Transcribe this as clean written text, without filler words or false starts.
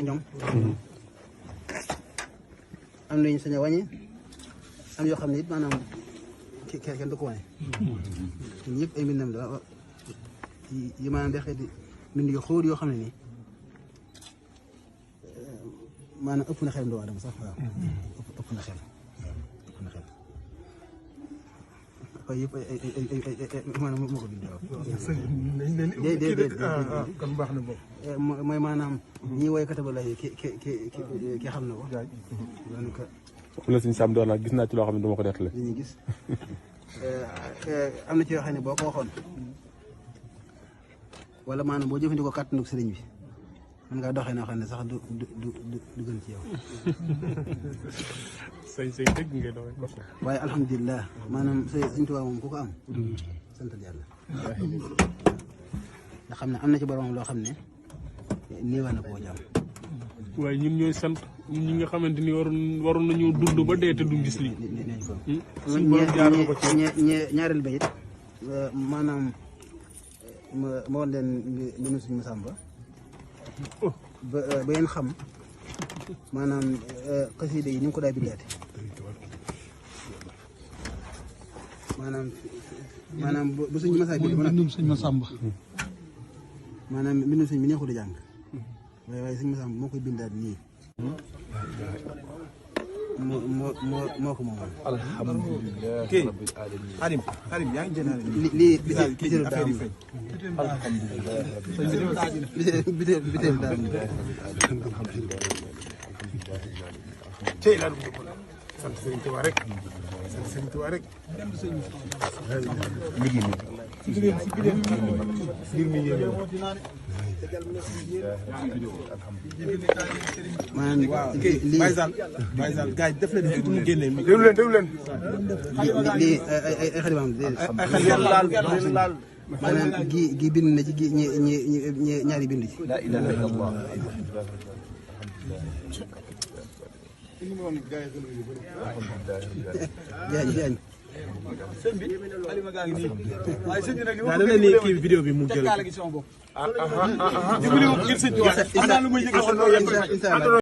ñoom am nañu sañ a wàññi am yoo xam ne it maanaam kenn du ko wane ñun ñëpp ay mbindam la yi maanaam day xeeti mbind yu xóot yoo xam ne nii maanaam ëpp na xel doomu aadama sax waaw ëpp na xel waaye yëpp ay maanaam moo ko bind waaw kon baax na boobu mooy maanaam ñi woy kataba lay ki xam na ko daanaka la suñu Sam doon gis naa ci loo xam ne dama ko nettali li ñuy gis am na ci yoo xam ne boo ko waxoon wala maanaam boo jëfandikoo kàttanug sëriñ bi mën ngaa doxee noo xam ne sax du gën ci yow say dëgg ngay doxee ko waaye alhamdulilah maanaam Sëriñ Tuubaa moom ku ko am santal yàlla nga xam ne am na ci borom loo xam ne néewaa na koo jàmm waaye ñun ñooy sant ñi nga xamante ni waroon nañu dund ba dee te duñ gis lii neñ ko suñu borom jaar na ko ci ñaareel ba it maanaam ma woon leen mbinu suñu Masamba ba yéen xam maanaam xasida yi ni nga ko daa bindaate maanaam bu suñu masaa bi mbindum suñu Masamba maanaam mbindum suñ bi neexul a jàng waaye suñu Masamba moo koy bindaat nii moo ko moomoon alhamdulilah rabbil alamin Xadim yaa ngi jënaale lii bitéelu daam bitéelu daam tey laa dugg sant Sëriñ Tuubaa rek sant Sëriñ Tuubaa rek mbir mi yéeme maanaam lii Baye Sall gars yi def leen tuuti mu génnee mi déglu leen lii ay xalimaam ay xel laal maanaam gi bind na ci gi ñaari bind ci la ilaha illallah jaañ sëñ bi alima gaa ngi nii waaye sëñ bi nag daa dana ni kii vidéo bi mu jël dimbali ko ngir sëñ bi am naa lu muy yëg